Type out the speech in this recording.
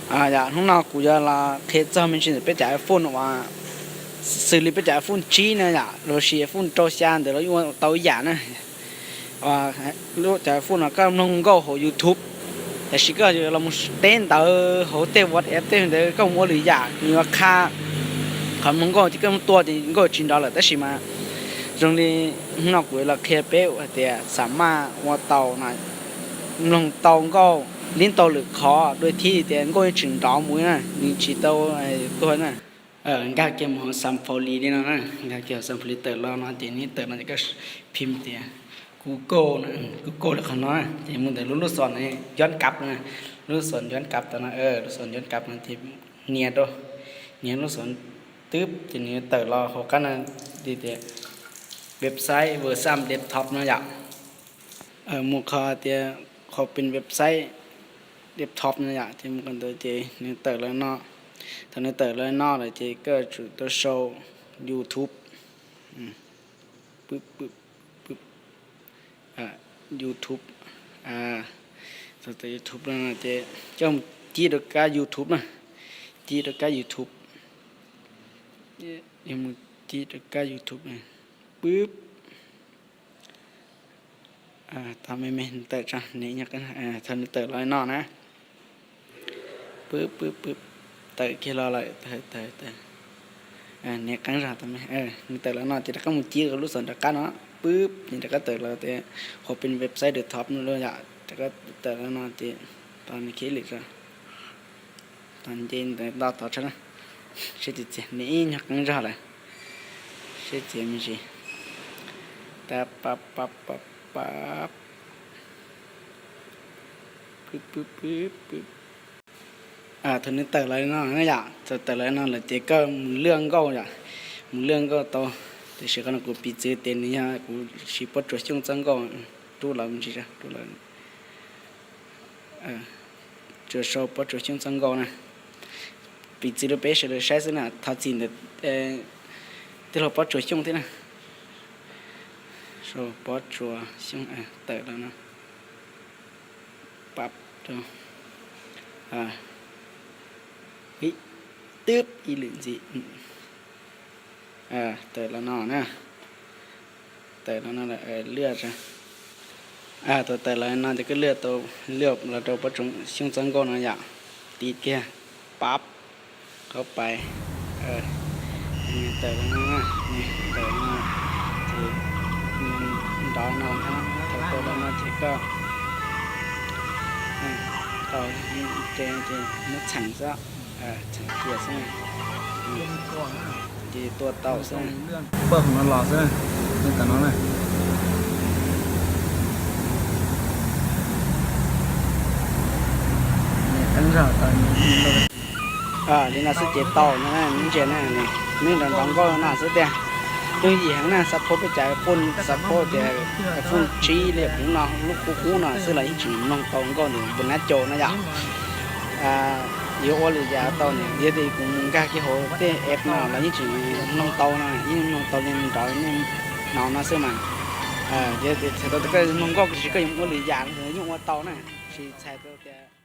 Yog hnub no kuv yuav los qhia txog me ntsis ntawm peb cov iPhone uas xws li peb cov iPhone tsib na yom, los sis iPhone rau xya ntawd los yeej ua tau ib yam na. Lub cov iPhone no koj mloog nkauj hauv YouTube, tiam sis koj yuav los teb ntawv hauv tej WhatsApp tej ntawd koj mus ua lwm yam, nws yuav qha qhov mloog nkauj ces koj mus tua ces nkauj tsis nrov lawm. Tab sis mas zoo li hnub no kuv yuav los qhia peb hais tias xam maj ua tau no, mloog tau nkauj li tau lwm qhov dua thiab tias nkauj yeej tseem nrov mus na, nws tsis tau tuag na. Nkag kiag mus hauv Xamphauli li no na, nkag kiag hauv Xamphauli tawm los no ces nws tawm no ces koj phim tias Google, Google li qhov no ces mus ntawm lub lub xos nyob kav no, lub xos nyob kav tau no, lub xos nyob kav no ces nias rau, nias lub xos twb ces nws tawm los hauv qab no tias website version desktop no yom. Mus qhov tias qhov pin website desktop no yom, ces mus qhov ntawd ces nws tawm los no. Thaum nws tawm los no lawm ces koj tsum tau sau YouTube. YouTube, thaum tawm YouTube no ces koj mus cib rau kab YouTube na, cib rau kab YouTube, mus cib rau kab YouTube, pwb, tau me me tawm tso, thaum nws tawm los no na, pwb pwb pwb, tawm kiag los lawm, tawm tawm tawm, nias qeeb zog tau me, nws tawm los no ces rov qab mus cib lub xos nram qab no, pwb, nws rov qab tawm los tias qhov pin website desktop no yom, rov qab tawm los no ces tos nws kiag ib lwm tso, tos nce ntawd tod tso na, seb txias txias, nws ib nyuag qeeb zog lawm, seb txias me ntsis, tab pab pab pab pab, pwb pwb pwb pwb. Thaum nws tawm los no na yom, thaum tawm los no lawm ces koj mus lwaj nkauj yom, mus lwaj nkauj tau, tiam sis qhov no kuv piv txwv tias nws yog kuv siv Pob Tsuas Xyooj txoj nkauj, rub los me ntsis, rub los, tsuas sau Pob Tsuas Xyooj txoj nkauj na. Piv txwv rau peb sawv daws saib xwb na, thov txim ntawm tij laug Pob Tsuas Xyooj thiab na. Sau Pob Tsuas Xyooj tawm los no, pab rau, twb ib lwm ntxiv, tawm los no na, tawm los no lwaj, thaum tawm los no ces koj lwaj tau, lwaj los rau Pob Tsuas Xyooj txoj nkauj no yom, tiv kiag, pab, qhov pais, tawm los no, tawm no, ces nrov no, thaum tawm los no ces koj tau, ces muab txheem xwb, txheem kiag xwb, ces tua tau xwb. Pawg hauv no los xwb, tam no na. Li no xwb ces tau no, ntsia na, nws nrov nrov nkauj no xwb tiag. Yooj yim heev na, xav phob peb cov iPhone, xav phob tias iPhone tsib li kuv no lub qub qub no xwb los yeej tseem mloog tau nkauj ntawm npus nab caus no yom. Yuav ua lwm yam tau ne, yog tias kuv mus nkag kiag hauv tej app no los yeej tseem mloog tau no, yeej mloog tau li nrov nej hnov no xwb mas. Yog tias txhais tau tias koj mloog nkauj tiam sis koj yuav ua lwm yam los yeej ua tau na, tsis txhais tau tias